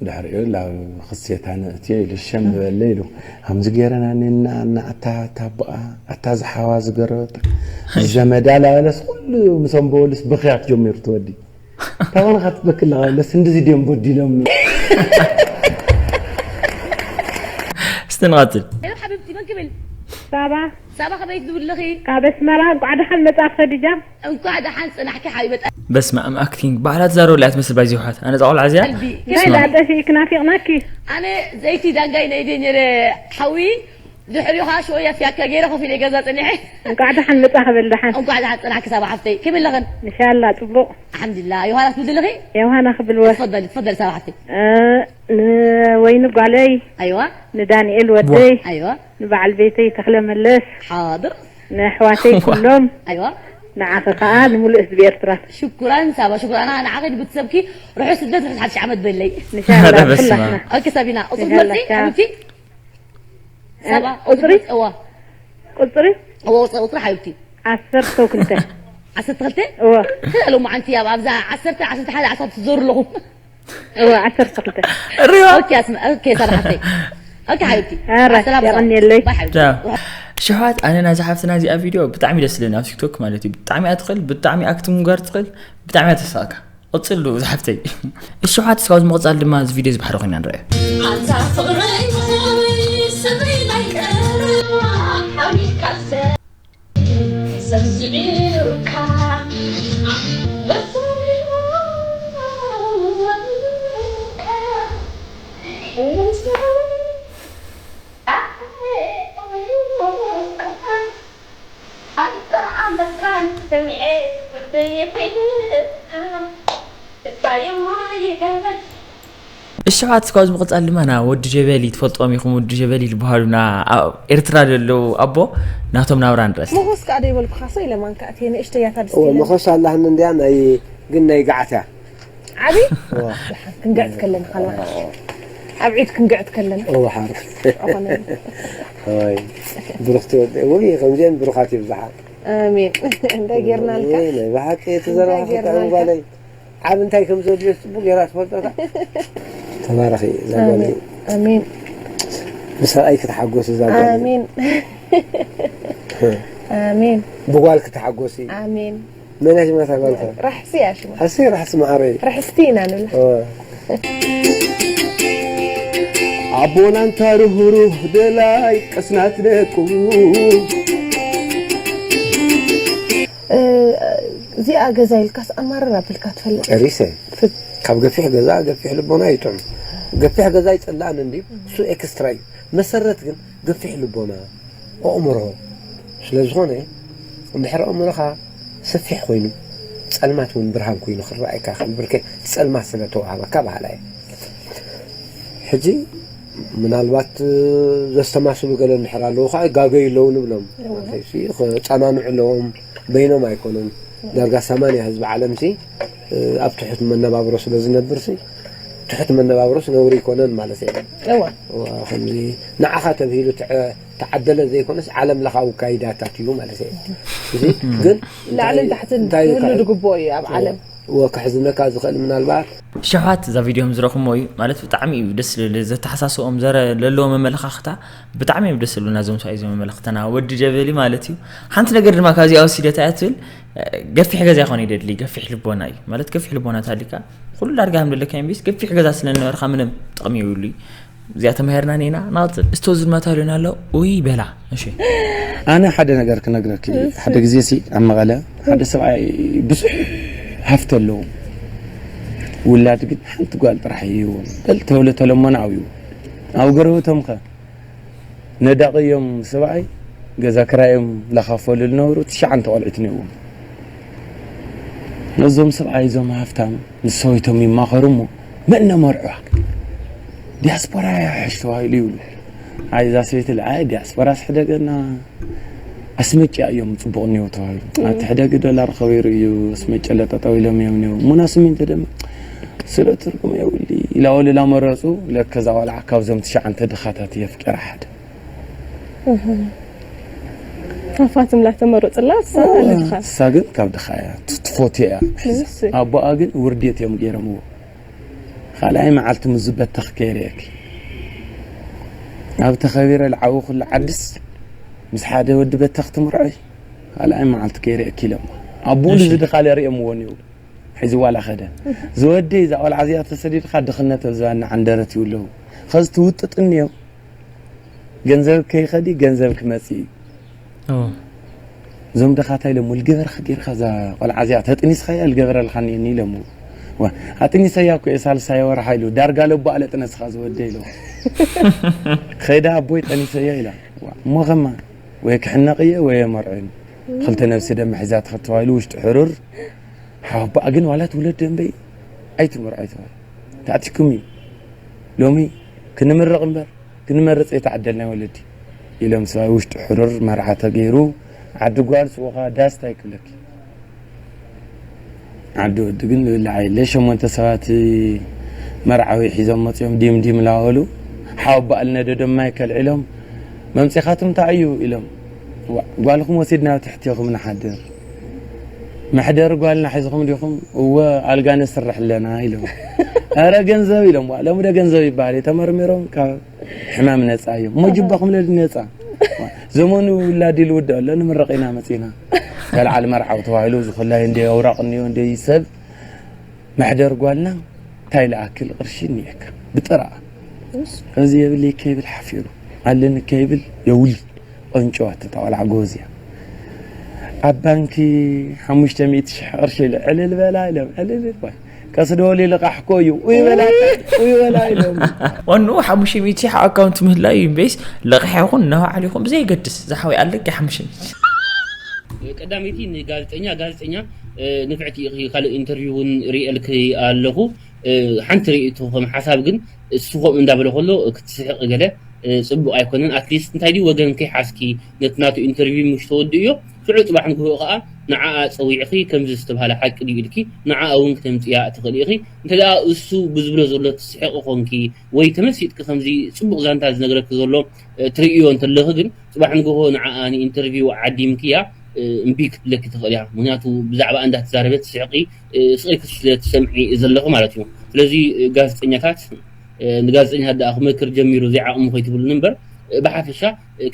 ድሕሪኡ ላብ ክሴታ ነእትዮ ኢሉ ሸም ዝበለ ኢሉ ከምዚ ገይረና ኔና እና ኣታ ኣታ ኣቦኣ ኣታ ዝሓዋ ዝገረበት ዘመዳ ላበለስ ኩሉ ምሶም በወልስ ብኽያት ጀሚሩ ትወዲ ታኾነ ካትበክል ለስ እንደዚ ድዮም በዲሎም እስቲ ንቐጽል ሄሎ ሓቢብቲ መን ክብል ሳባ ሳባ ከመይ ትብልኺ ካብ ኣስመራ እንኳዕ ደሓን መጻእኪ ከዲጃ። እንኳዕ ደሓን ጽናሕኪ ሓቢበ በስመ ኣብ ኣክቲንግ ባዕላ ትዛረበላ እያ ትመስል ባይዚ ውሓት ኣነ ዛቆልዓ እዚኣ ቀልቢ እንታይ ዳጠፊእክ ናፊቕናኪ። ኣነ ዘይቲ ዳንጋይ ነይደ ነይረ ሓዊ ድሕሪኡ ከዓ ሽወያ ፍያካ ገይረ ኮፍ ኢለ ገዛ ፀኒሐ እንኳዕ ደሓን መጻእኪ በል ደሓን። እንኳዕ ደሓን ፀናሕኪ ሳባ ሓፍተይ ከመይ ኣለኽን እንሻላ ጽቡቕ ኣልሓምዱሊላ ዮሃናስ ምድልኺ ዮሃና ክብልወ ትፈደሊ ትፈደሊ ሳባ ሓፍተይ እ፣ ንወይኒ ጓለይ ኣይዋ ንዳንኤል ወደይ ኣይዋ ንበዓል ቤተይ ተኽለ መለስ ሓድር ንኣሕዋተይ ኩሎም ኣይዋ ንዓኺ ከዓ ንምሉእ ህዝቢ ኤርትራ ሽኩራን ሳባ ሽኩራን ንዓኺ ንቤተሰብኪ ርሑስ ስደት ርሑስ ሓድሽ ዓመት በለይ ንሻላ ኧረ በስመ ኣብ። ኩላትና ኦኬ ሳቢና ቁፅሪ ይሃላ መርፂ ቻው። ሓቢብቲ ሳባ ቁፅሪ? እዋ ቁፅሪ እዋ ቁፅሪ ቁፅሪ ሓቢብቲ ዓሰርተ ክልተ ዓሰርተ ክልተ እወ እንታይ ሎማዓንቲ ኣብ ኣብዛ ዓሰርተ ዓሰርተ ሓደ ዓሰርተ ትዞሩ ኣለኹም እወ ዓሰርተ ክልተ ሪዋ ኦኬ ኣስመ ኦኬ ሳባ ሓፍተይ ኦኬ ሓቢብቲ ኧረ ሰላም የቐንየለይ። ባይ ሓቢብቲ ቻው። ሽሕዋት ኣነ ናይዚ ሓፍትና እዚኣ ቪድዮ ብጣዕሚ ደስ ዝለኒ ኣብ ቲክቶክ ማለት እዩ ብጣዕሚ እያ ትኽእል ብጣዕሚ ኣክቲንግ ጋር ትኽእል ብጣዕሚ እያ ተሳእካ ቀፅሉ ዝሓፍተይ እሽሓት እስካብ ዝምቕፃል ድማ እዚ ቪድዮ እዚ ባሕሪ ኮይና ንረአ ኣንታ ፍቕረይ ሰበይ ናይ ቀረባ ሓቢርካ ዘዝዒሩካ እሽሓት እስካብ ዝምቕፃል ድማ ና ወዲ ጀበሊ ትፈልጥዎም ኢኹም ወዲ ጀበሊ ዝበሃሉና ኣብ ኤርትራ ዘለዉ ኣቦ ናቶም ናብራ ንረስ መኾስ ከዓ ደይበልኩኻ ሰ ኢለ ማንካ እትየ ንእሽተይ እያ እታ ድስቲ ኢለ መኾስ ኣላህኒ እንድያ ናይ ግን ናይ ገዓት እያ ዓብዪ ደሓን ክንግዕት ከለና ካልባት ኣብ ዒድ ክንግዕት ከለና እወ ሓር ዝኾነ ሆይ ብሩኽቲ ወደ ወይ ከምዚአን ብሩኻት ይብዝሓ ኣሜን እንታይ ጌርናልካ ወይ ናይ ብሓቂ እቲ ዘረባ እንታይ ክጥዕም ጌርናልካ? ጓለይ ዓብ እንታይ ከም ዘድልዮ ፅቡቅ ጌራ ትፈልጦ እታ ተባረኺ እዛ ጓለይ ኣሜን ኣሜን ብሰብኣይ ክትሓጎስ እዛ ጓለይ ኣሜን ኣሜን ብጓል ክትሓጎሲ ኣሜን መን እያ ሽማ እታ ጓልካ ራሕሲ እያ ሽማ ሓሲ ራሕሲ መዓረይ ራሕስቲ ኢና ንብላ ኦ፣ ኣቦና እንታ ርህሩህ ደላይ ቀስናት ደቁ። እ፣ እዚኣ ገዛ ኢልካስ ኣማርር ኣቢልካ ትፈልጥ? ጨሪሰ። ካብ ገፊሕ ገዛ ገፊሕ ልቦና ይጥዑም። ገፊሕ ገዛ ይጸላእን እንዲ እሱ ኤክስትራ እዩ። መሰረት ግን ገፊሕ ልቦና ኣእምሮ ስለ ዝኾነ፣ እንድሕር ኣእምሮኻ ሰፊሕ ኮይኑ፣ ጸልማት እውን ብርሃን ኮይኑ ክረኣየካ ይኽእል። ብርከ ጸልማት ስለ ተዋህበካ በሃላይ። ሕጂ ምናልባት ዘስተማስሉ ገለ እንድሕር ኣለዉ ከዓ ጋገዩ ኣለዉ ንብሎም። ማለትሲ ክጸናንዑ ኣለዎም፣ በይኖም ኣይኮኑን። ዳርጋ ሰማንያ ህዝቢ ዓለምሲ ኣብ ትሑት መነባብሮ ስለ ዝነብርሲ፣ ትሑት መነባብሮስ ነውሪ ኣይኮነን ማለት እዩ። እዋ ከምዚ ንዓኻ ተብሂሉ ተዓደለ ዘይኮነስ ዓለም ለኻዊ ካይዳታት እዩ ማለት እዩ። እዚ ግን ላዕልን ታሕትን እንታይ ክህሉ ድግብኦ እዩ ኣብ ዓለም። ወ ክሕዝነካ ዝኽእል ምናልባት ሸፋት እዛ ቪድዮ ዝረኹሞ እዩ ማለት ብጣዕሚ እዩ ደስ ዝብል ዘተሓሳስኦም ዘረ ለለዎ መመለኻኽታ ብጣዕሚ እዮም ደስ ዝብሉና እዞም ሰብኣይ እዞም መመለኽተና ወዲ ጀበሊ ማለት እዩ። ሓንቲ ነገር ድማ ካብዚኣ ወሲደታ እያ ትብል ገፊሕ ገዛ ይኾን ይደድሊ ገፊሕ ልቦና እዩ ማለት ገፊሕ ልቦና ታሊካ ኩሉ ዳርጋ ከም ደለካ እምቢስ ገፊሕ ገዛ ስለነበርካ ምንም ጥቕሚ ይብሉ እዩ። እዚኣ ተማሂርና ኔና ናቕጽል እስቶ ዝድማታ ሪዮና ኣሎ። ኡይ በላ እሺ ኣነ ሓደ ነገር ክነግረኪ። ሓደ ግዜ ሲ ኣብ መቐለ ሓደ ሰብኣይ ብዙሕ ሃፍቲ ኣለዎ። ውላድ ግን ሓንቲ ጓል ጥራሕ ይህዎም። በል ተወለ ተለሞና ኣብዩ ኣብ ጎረቤቶም ከ ነዳቂ እዮም። ሰብኣይ ገዛ ክራዮም ላኻፈሉ ዝነበሩ ትሽዓንተ ቆልዑት ነይዎም። ነዞም ሰብኣይ እዞም ሃፍታም ምስ ሰበይቶም ይማኸሩ እሞ መን ነመርዕዋ ዲያስፖራ ያሕሽ ተባሂሉ ይብሉ። ኣይ እዛ ሰበይቲ ኢላ ኣይ ዲያስፖራ ስሕደገና ኣስመጭያ እዮም ጽቡቕ እኒው ተባሂሉ። ኣቲ ሕደጊ ዶላር ከቢሩ እዩ ኣስመጭለ ጠጠው ኢሎም እዮም እኒው ሙና ስሚንቶ ደማ ስለ ትርጉም የብሊ ኢላ ወሉ ላመረጹ ለከዛ ቆልዓ ካብዞም ትሽዓንተ ድኻታት የፍቀራ ሓደ ሃፋትም ላተመረጽላ እሳ ኣለትኻ እሳ ግን ካብ ድኻ እያ ትፎት እያ ንስ ኣቦኣ ግን ውርዴት እዮም ገይሮምዎ። ካልኣይ መዓልቲ ምስ ዝበተኽ ከይርእየኪ ኣብ ተኸቢረ ልዓዊ ኩሉ ዓድስ ምስ ሓደ ወዲ በተኽ ትምርዖይ ካልኣይ መዓልቲ ከይርእየኪ ኢሎም ኣቦኡ ንዚ ድኻለ ርእየምዎ ነይሩ። ሕዚ ዋላ ኸደ ዝወደይ እዛ ቆልዓ እዚኣ ተሰዲድካ ድኽነት ኣብ ዝባና ዓንደረት ይብለዉ ኸዚ ትውጥጥኒ እዮም። ገንዘብ ከይኸዲ ገንዘብ ክመጽእ እዩ። እዞም ደኻታ ኢሎም ልገበርካ ጌርካ እዛ ቆልዓ እዚኣ ተጥኒስካያ ልገበረልካ እኒአኒ ኢሎም። ኣጥኒሰያ እኮ እየ ሳልሳይ ወርሓ ኢሉ ዳርጋ ለቦ ኣለጥነስኻ ዝወደ ኢሎ። ኸይዳ ኣቦይ ጠኒሰያ ኢላ። እሞ ኸማ ወይ ክሕነቕ እየ ወይ የመርዕን። ክልተ ነብሲ ደመ ሒዛ ተኸተባይሉ ውሽጢ ሕሩር ሓወባኣ ግን ዋላ ትውለድ ደንበይ ኣይትምርዖ ኣይተባለ። ታዕቲኩም እዩ ሎሚ ክንምረቕ እምበር ክንመርፅ የተዓደልናይ ወለዲ ኢሎም ሰብኣይ ውሽጢ ሕሩር መርዓ ተገይሩ ዓዲ ጓል ስወኻ ዳስታ ይክብለኪ። ዓዲ ወዲ ግን ልብላዕ የለ። ሸሞንተ ሰባት መርዓዊ ሒዞም መፅኦም ዲም ዲም ላበሉ ሓወባእ ልነደዶም ማይ ከልዒሎም መምፂኻትም እንታይ እዩ ኢሎም። ጓልኹም ወሲድና ኣብ ትሕቲኹም ንሓድር መሕደሪ ጓልና ሒዝኹም ዲኹም? እወ ኣልጋ ነስርሕ ኣለና ኢሎም። ኣረ ገንዘብ ኢሎም። ሎሚ ዶ ገንዘብ ይበሃል? ተመርሚሮም ካብ ሕማም ነፃ እዮም። እሞ ጅባኹም ለዲ ነፃ። ዘመኑ ውላድ ኢሉ ውድእ ኣሎ ንምረቕ ኢና መፂና። ተልዓል መርዓው ተባሂሉ ዝኮላይ እንደ ኣውራቕ እኒኦ እንደ ሰብ መሕደር ጓልና እንታይ ልኣክል ቅርሺ እኒኤካ ብጥራኣ እዚ የብለይ ከይብል ሓፊሩ ኣለኒ ከይብል የውል ቆንጨዋ ተጣዋልዓ ጎበዝ እያ። ኣብ ባንኪ ሓሙሽተ ሚእቲ ሽሕ ቅርሺ ኢለ ዕልል በላ ኢሎም ዕልል ባይ ቀስ ደወል ልቃሕ እኮ እዩ። ኡይ በላ ኡይ በላ ኢሎም። ዋንኡ ሓሙሽተ ሚእቲ ሽሕ ኣካውንት ምህላው እዩ እምበይስ ለቕሕ ይኹን ነባዕሉ ይኹን ብዘይገድስ ዝሓወይ ኣለኪ ሓሙሽተ ሚእቲ ቀዳመይቲ ንጋዜጠኛ ጋዜጠኛ ንፍዕቲ ኢኺ ካልእ ኢንተርቪው እውን ርእየልኪ ኣለኹ። ሓንቲ ርእይቶ ከም ሓሳብ ግን እሱ ከምኡ እንዳበለ ከሎ ክትስሕቂ ገለ ፅቡቅ ኣይኮነን። ኣትሊስት እንታይ ድዩ ወገን ከይሓዝኪ ነቲ ናቱ ኢንተርቪው ምሽ ተወድእዮ ሽዑ ፅባሕ ንግሆ ከዓ ንዓኣ ፀዊዕኺ ከምዚ ዝተባሃለ ሓቂ ድዩ ኢልኪ ንዓኣ እውን ክተምፅያ ትኽእሊ ኢኺ። እንተ ደኣ እሱ ብዝብሎ ዘሎ ትስሕቂ ኮንኪ ወይ ተመሲጥኪ ከምዚ ፅቡቅ ዛንታ ዝነግረኪ ዘሎ ትርእዮ እንተለኺ ግን ፅባሕ ንግሆ ንዓኣ ንኢንተርቪው ዓዲምክያ እምቢ ክትብለኪ ትኽእል እያ። ምክንያቱ ብዛዕባ እንዳተዛረበት ስሕቂ ስቕልኪ ስለ ትሰምዒ ዘለኺ ማለት እዩ። ስለዚ ጋዜጠኛታት ንጋዜጠኛታት ደኣ ክመክር ጀሚሩ ዘይዓቕሙ ከይትብሉኒ እምበር ብሓፈሻ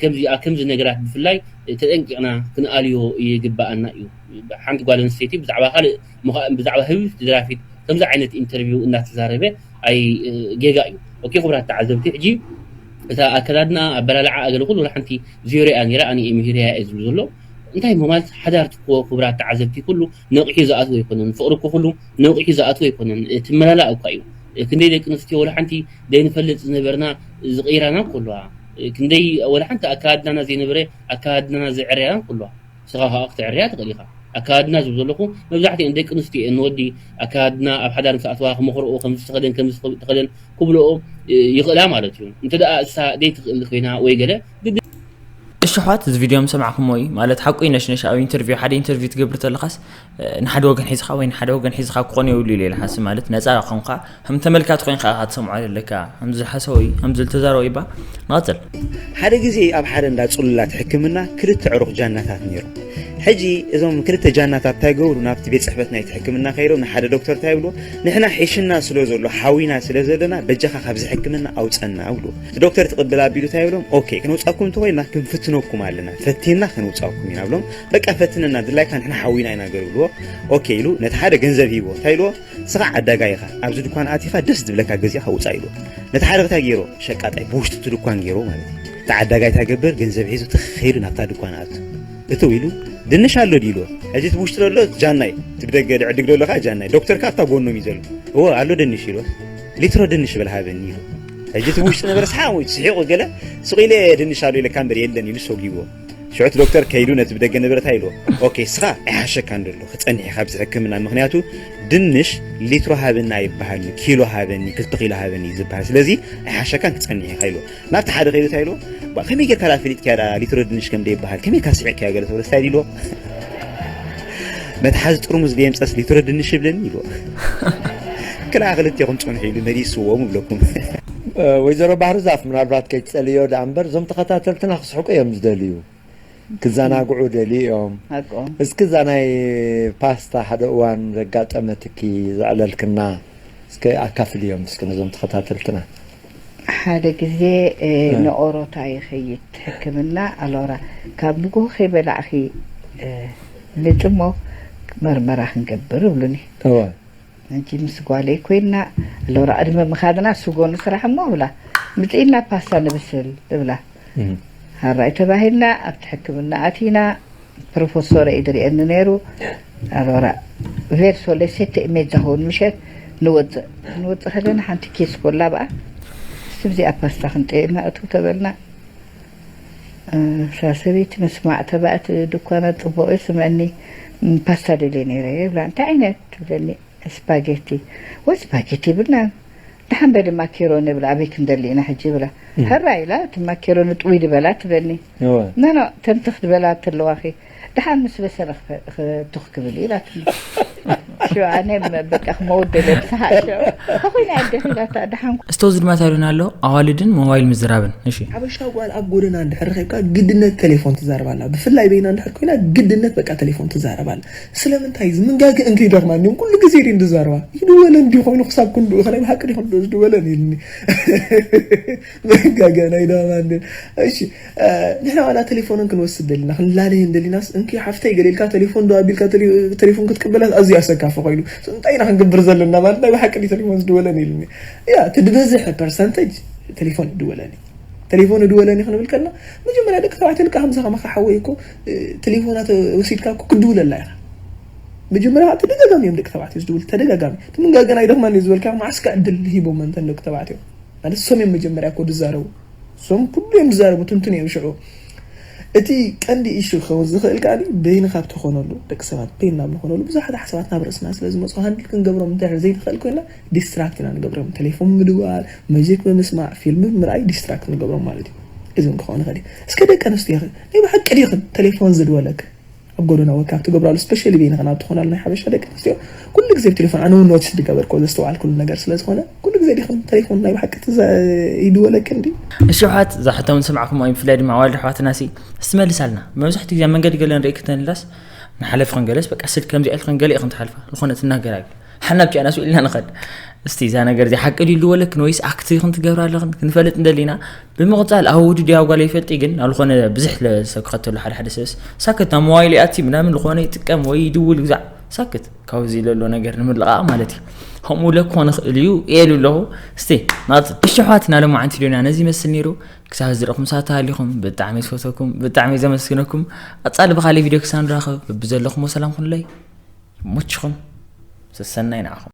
ከምዚ ኣብ ከምዚ ነገራት ብፍላይ ተጠንቂቕና ክንኣልዮ ይግበኣና እዩ። ሓንቲ ጓል ኣንስተይቲ ብዛዕባ ካልእ ብዛዕባ ህብብቲ ደራፊት ከምዚ ዓይነት ኢንተርቪው እናተዛረበ ኣይ ጌጋ እዩ። ኦኬ፣ ክቡራት ተዓዘብቲ፣ ሕጂ እታ ኣከዳድና፣ ኣበላልዓ፣ ኣገለ ኩሉ ሓንቲ ዜሮ እያ ነይራ፣ ኣነ እየ ምሂረያ እየ ዝብሉ ዘሎ። እንታይ እሞ ማለት፣ ሓዳር ትኮ፣ ክቡራት ተዓዘብቲ፣ ኩሉ ነቂሑ ዝኣትዎ ኣይኮነን። ፍቕሪ እኮ ኩሉ ነቂሑ ዝኣትዎ ኣይኮነን። እቲ መላላእ እኳ እዩ። ክንደይ ደቂ ኣንስትዮ ወላ ሓንቲ ዘይንፈልጥ ዝነበርና ዝቕይራና እኮ ኣለዋ። ክንደይ ወላ ሓንቲ ኣከዳድናና ዘይነበረ ኣከዳድናና ዘዕረያና እኮ ኣለዋ። ንስኻ ከዓ ክትዕርያ ትኽእል ኢኻ። ኣከዳድና ዝብል ዘለኹ መብዛሕትኡ ደቂ ኣንስትዮ እየን ንወዲ ኣከዳድና ኣብ ሓዳር ምስ ኣትዋ ክመኽርኦ፣ ከምዚ ተኸደን፣ ከምዚ ተኸደን ክብልኦ ይኽእላ ማለት እዩ። እንተ ደኣ እሳ ዘይትኽእል ኮይና ወይ ገለ ግድ እሺ ኣሕዋት፣ እዚ ቪድዮ ምስ ሰማዕኩሞ እዩ ማለት ሓቁ እዩ። ነሽነሽ ኣብ ኢንተርቪው፣ ሓደ ኢንተርቪው ትገብር ተለኻስ፣ እ፣ ንሓደ ወገን ሒዝኻ ወይ ንሓደ ወገን ሒዝኻ ክኾን የብሉ ኢለ ኢለ ሓስብ። ማለት ነፃ ኮንካ ከም ተመልካቲ ኮይንካ ኢኻ ትሰምዖ ዘለካ። ከምዚ ዝሓሰቦ እዩ፣ ከምዚ ዝተዛረቦ ይባ። ንቐጽል። ሓደ ግዜ ኣብ ሓደ እንዳ ጽሉላት ሕክምና ክልተ ዕሩኽ ጃናታት ነይሮም። ሕጂ እዞም ክልተ ጃናታት እንታይ ገብሩ? ናብቲ ቤት ጽሕፈት ናይቲ ሕክምና ከይዶም ንሓደ ዶክተር እንታይ ይብልዎ? ንሕና ሒሽና ስለ ዘሎ፣ ሓዊና ስለ ዘለና፣ በጃኻ ካብዚ ሕክምና ኣውጸና ይብልዎ። እቲ ዶክተር ትቕብል ኣቢሉ እንታይ ይብሎም? ኦኬ፣ ክነውጻኩም እንተኾይንና ክንፍትነኩም ኣለና፣ ፈቲና ከነውጻኩም ኢና ብሎም። በቃ ፈትነና፣ ድላይካ ንሕና ሓዊና ኢና ገር ይብልዎ። ኦኬ ኢሉ ነቲ ሓደ ገንዘብ ሂብዎ። እንታይ ኢልዎ? ንስኻ ዓዳጋይ ኢኻ፣ ኣብዚ ድኳን ኣቲኻ ደስ ዝብለካ ገዚእካ ውጻእ ኢልዎ። ነቲ ሓደ እንታይ ገይሮ? ሸቃጣይ ብውሽጢ እቲ ድኳን ገይሮ ማለት እዩ። እቲ ዓዳጋይ እንታይ ገብር? ገንዘብ ሒዙ ትኽ ኢሉ ናብታ ድኳን ኣቱ። እትው ኢሉ ድንሽ ኣሎ ድዩ ኢልዎ። ሕጂ እቲ ብውሽጢ ዘሎ ጃናይ፣ እቲ ብደገ ድዕድግ ዘሎ ከዓ ጃናይ። ዶክተር ከዓ ኣብታ ጎኖም እዩ ዘሎ። እወ ኣሎ ድንሽ ኢልዎ። ሊትሮ ድንሽ በል ሃበኒ ኢሉ። ሕጂ እቲ ብውሽጢ ነበረ ሰሓቕ ወይ ስሒቑ ገለ ስቕ ኢለ ድንሽ ኣሎ ኢለካ እምበር የለን ኢሉ ሰጒዎ። ሽዑ እቲ ዶክተር ከይዱ ነቲ ብደገ ነበረ እንታይ ኢልዎ? ኦኬ፣ እስኻ ኣይሓሸካን ዘሎ ክጸንሕ ኢኻ ኣብዚ ሕክምና፣ ምኽንያቱ ድንሽ ሊትሮ ሃበኒ ኣይበሃልን፣ ኪሎ ሃበኒ፣ ክልተ ኪሎ ሃበኒ እዩ ዝበሃል። ስለዚ ኣይሓሸካን ክጸንሕ ኢኻ ኢልዎ። ናብቲ ሓደ ከይዱ እንታይ ኢልዎ? ባ፣ ከመይ ጌርካ ደኣ ፈሊጥካያ ደኣ ሊትሮ ድንሽ ከም ደይበሃል? ከመይ ኢልካ ስሒቕካዮ ገለ ተብሎ እንታይ ኢልዎ? መትሓዚ ጥርሙዝ ደየምጸስ ሊትሮ ድንሽ ይብለኒ ኢልዎ። ክልኣ ክልቴኹም ጽንሑ ኢሉ መሊስዎም ይብለኩም። እ፣ ወይዘሮ ባህርዛፍ ምናልባት ከይትጸልዮ ደኣ እምበር እዞም ተኸታተልትና ክስሕቁ እዮም ዝደልዩ። ክዘናግዑ ደልዩ እዮም። ሓቆም። እስኪ እዛ ናይ ፓስታ ሓደ እዋን ዘጋጠመትኪ ዘዕለልክና እስኪ ኣካፍልዮም እስኪ ነዞም ተኸታተልትና። ሓደ ግዜ፣ እ፣ እ። ንኦሮታ ይኸይድ ሕክምና ኣሎራ። ካብ ንግሆ ከይበላዕኺ፣ እ፣ ምጽሞ መርመራ ክንገብር ይብሉኒ። እወ። ሕጂ ምስ ጓለይ ኮይና፣ ኣሎራ ቅድሚ ምኻድና ስጎ ንስራሕ እሞ ብላ፣ ምጽኢና ፓስታ ንብስል እብላ። እም። ሃራይ ተባሂልና፣ ኣብቲ ሕክምና ኣቲና፣ ፕሮፈሶረ እዩ ዝርእየኒ ነይሩ። ኣሎራ ቬርሶ ለሴተ ኢሜዛ ሆን ምሸት ንወጽእ። ንወጽእ ከለና ሓንቲ ኬስ ኮላ ብኣ፣ እስቲ ብዚኣ ፓስታ ክንጥዕና እቱ ተበልና። እ፣ እዛ ሰበይቲ ምስማዕ ተባእቲ ድኳና ጽቡቕ እዩ ስምዕኒ፣ ም፣ ፓስታ ደልየ ነይረ ይብላ። እንታይ ዓይነት ትብለኒ? ስፓጌቲ። ወይ ስፓጌቲ ይብልናን። ደሓን በሊ ማኬሮኒ ብላ፣ ኣበይ ክንደሊ ኢና ሕጂ ብላ። እም። ሕራ ኢላ፣ እቲ ማኬሮኒ ጥውይ ዝበላ ትብለኒ። እወ። ኖ፣ ኖ፣ ተምትኽ ዝበላ ተለዋኺ። ደሓን ምስ በሰለ ክፈ-፣ ክቱኽ ክብል ኢላትኒ። ሽዑ ኣነ በቃ ክመውት ደለ ብስሓቅ ሽዑ። ተኾይና እየ ደኺላታ፣ ደሓን። እስቶ ዝድማት ኣሉና ኣሎ፣ ኣዋልድን ሞባይል ምዝራብን። እሺ። ሓበሻ ጓል ኣብ ጎደና እንድሕር ረኺብካ ግድነት ቴሌፎን ትዛረብ ኣላ። ብፍላይ በይና እንድሕር ኮይና ግድነት በቃ ቴሌፎን ትዛረብ ኣላ። ስለምንታይ እዚ ምንጋገ እንከይደኽማ እንዲሁም ኩሉ ግዜ ድዩ ዝዛረባ? ይድወለን ድዩ ኮይኑ ክሳብ ክንድኡ ከ ናይ ብሓቂ ድዩ ክንድኡ ዝድወለን ኢልኒ። ምንጋገ ናይ ደማ እንዲ። እሺ፣ እ፣ ንሕና ዋላ ቴሌፎንን ክንወስድ ደሊና፣ ክንላለየን ደሊናስ፣ እንኪ ሓፍተይ ገለ ኢልካ ቴሌፎን ዶ ኣቢልካ ቴሌ-፣ ቴሌፎን ክትቅበላ ኣዝዩ ኣሰካፊ ኮይኑ፣ እንታይ ኢና ክንገብር ዘለና ማለት ናይ ብሓቂ ድዩ ቴሌፎን ዝድወለን ኢልኒ። ያ፣ እቲ ዝበዝሐ ፐርሰንተጅ ቴሌፎን ይድወለኒ። ቴሌፎን ይድወለኒ ክንብል ከለና፣ መጀመርያ ደቂ ተባዕትዮ ልክዕ ከምዚ ከማኻ ሓወይ እኮ፣ እ፣ ቴሌፎና ተወሲድካ እኮ ክትድውለላ ኢኻ። መጀመርያ ተደጋጋሚ እዮም ደቂ ተባዕትዮ ዝድውል፣ ተደጋጋሚ። እቲ ምንጋገ ናይ ደኽማን እዩ ዝበልካ፣ መዓስካ ዕድል ሂቦም እንተን ደቂ ተባዕትዮ። ማለት እሶም እዮም መጀመርያ እኮ ዝዛረቡ። እሶም ኩሉ እዮም ዝዛረቡ፣ ትንትን እዮም ሽዑ። እቲ ቀንዲ ኢሹ ክኸውን ዝኽእል ከኣ በይንኻ ኣብ ትኾነሉ፣ ደቂ ሰባት በይንና ኣብ ንኾነሉ፣ ብዙሓት ሓሳባት ናብ ርእስና ስለ ዝመጹ ሃንድል ክንገብሮም እንድሕር ዘይንኽእል ኮይና፣ ዲስትራክት ኢና ንገብሮም። ቴሌፎን ምድዋል፣ ሙዚክ ብምስማዕ፣ ፊልም ብምርኣይ ዲስትራክት ንገብሮም ማለት እዩ። እዚ እውን ክኸውን ይኽእል እዩ። እስከ ደቂ ኣንስትዮ ኸ? ናይ ብሓቂ ድዩኽን ቴሌፎን ዝድወለክን? ኣብ ጎደና ወካብ ትገብራሉ፣ ስፔሻሊ በይንኽን ኣብ ትኾናሉ ናይ ሓበሻ ደቂ ኣንስትዮ ኩሉ ግዜ ብቴሌፎን፣ ኣነ እውን ኖቲስ ዝገበርኩ ዘስተውዓልኩሉ ነገር ስለ ዝኾነ፣ ኩሉ ግዜ ዲኽን ቴሌፎን ናይ ብሓቂ ትዘ-፣ ይድወለክን ድዩ? እሺ ኣሕዋት፣ እዛ ሕቶ እውን ሰማዕኩሞ እዩ፣ ብፍላይ ድማ ኣዋልድ ኣሕዋትና ሲ እስቲ መልሳልና። መብዛሕትኡ ግዜ ኣብ መንገዲ ገለ ንርኢ ክተንላስ ንሓለፍኽን ገለስ በቃ ስልክ ከምዚኣ ኢልክን ገለ ኢኽን ትሓልፋ፣ ዝኾነ ትናገራ ሓናብ ጭዕና ስኡ ኢልና ንኸድ። እስቲ እዛ ነገር እዚኣ ሓቂ ድዩ ዝድወለክን ወይስ ኣክት ኢኽን ትገብራ ኣለኽን ክንፈልጥ እንደሊና። ብምቕጻል ኣብ ውድድር ያው ጓል ይፈልጢ ግን ኣብ ዝኾነ ብዙሕ ለ-፣ ሰብ ክኸተሉ ሓደ ሓደ ሰብስ ሳክት ናብ ሞባይል ይኣቲ ምናምን ዝኾነ ይጥቀም ወይ ይድውል ግዛዕ ሳክት ካብዚ ዘሎ ነገር ንምልቓቕ ማለት እዩ። ከምኡ ለኮ ንኽእል እዩ ኢሉ ኣለኹ። እስቲ ናት እሽሕዋት ናለማዓንቲ ዶና ነዚ ይመስል ነይሩ። ክሳብ ዝረኹም ሳታ ሃሊኹም ብጣዕሚ ዝፈተኩም፣ ብጣዕሚ ዘመስግነኩም። ኣጻሊ ብኻሊ ቪድዮ ክሳብ ንራኸብ ብዘለኹም ሰላም ኩኑለይ። ይመችኹም። ሰሰናይ ንዓኹም።